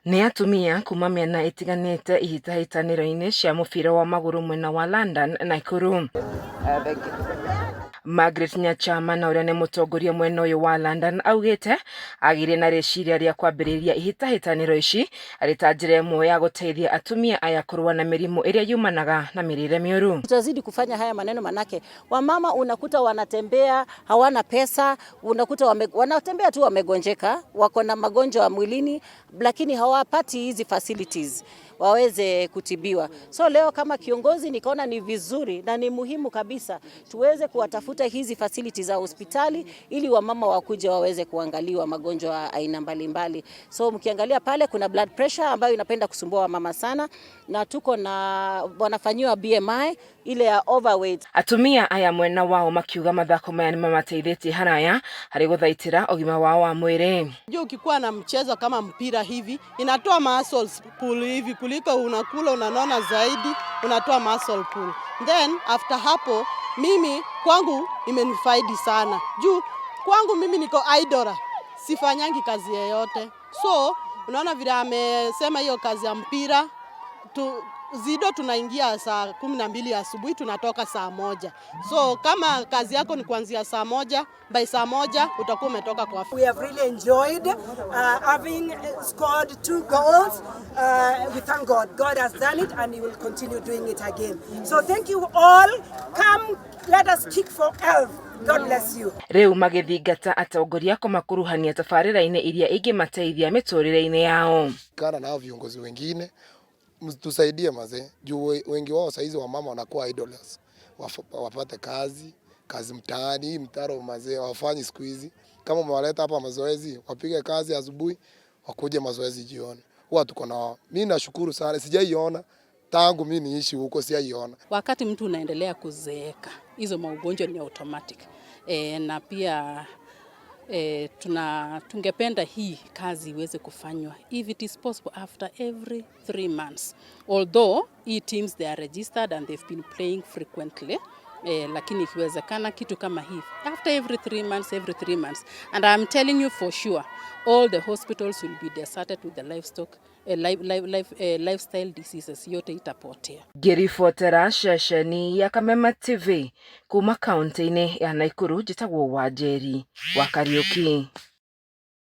Nĩ atumia kuma mĩena ĩtiganĩte ihĩtahĩtanĩro-inĩ cia mũbira wa magũrũ mwena wa London, Nakuru. Margaret Nyachama na ũrĩa nĩ mũtongoria mwena ũyũ wa London augĩte agĩire na rĩciria rĩa kwambĩrĩria ihĩtahĩtanĩro ici arĩ ta njĩra ĩmwe ya gũteithia atumia aya kũrũa na mĩrimũ ĩrĩa yumanaga na mĩrĩre mĩũru. Tutazidi kufanya haya maneno manake wamama unakuta wanatembea hawana pesa, unakuta wanatembea tu wamegonjeka, wako na magonjwa mwilini, lakini hawapati hizi facilities waweze kutibiwa. So leo kama kiongozi nikaona ni vizuri na ni muhimu kabisa tuweze kuwatafuta hizi facilities za hospitali ili wamama wakuje waweze kuangaliwa magonjwa aina mbalimbali. So mkiangalia pale kuna blood pressure ambayo inapenda kusumbua wamama sana, na tuko na wanafanyiwa BMI ile ya overweight. Atumia aya mwena wao makiuga mathako maya nĩ mamateithĩtie haraya harĩ gũthaitĩra ũgima wao wa mwĩrĩ. Juu ukikuwa na mchezo kama mpira hivi inatoa muscles pull hivi kuliko unakula unanona zaidi, unatoa muscle pull. Then after hapo mimi kwangu imenifaidi sana juu kwangu mimi niko idle, sifanyangi kazi yeyote, so unaona vile amesema hiyo kazi ya mpira zido tunaingia saa 12 asubuhi tunatoka saa 1. So kama kazi yako ni kuanzia saa 1, by saa 1 utakuwa umetoka kwa. We have really enjoyed having scored two goals. We thank God. God has done it and He will continue doing it again. So thank you all. Come, let us kick for health. God bless you. Rĩu magĩthingata atongoria kũmakuruhania tabarĩra-inĩ iria ingĩmateithia mĩtũrĩre-inĩ yao. Kana nao viongozi wengine tusaidie mazee, juu wengi wao saizi wamama wanakuwa idlers, wapate kazi kazi mtaani, hii mtaro mazee wafanyi siku hizi. Kama umewaleta hapa mazoezi, wapige kazi asubuhi, wakuje mazoezi jioni. Huwa tuko na wao. Mimi nashukuru sana, sijaiona tangu mimi niishi huko, sijaiona. Wakati mtu unaendelea kuzeeka, hizo maugonjwa ni automatic. Na pia tungependa hii kazi iweze kufanywa if it is possible after every 3 months, although hii teams, they are registered and they've been playing frequently. Lakini ikiwezekana kitu kama hii after every 3 months, every 3 months, and I'm telling you for sure all the hospitals will be deserted with the livestock lifestyle diseases yote itapotea. Ngĩribotera ceceni ya Kameme TV kuma kaunti-inĩ ya Nakuru, njĩtagwo Wanjeri wa Kariuki.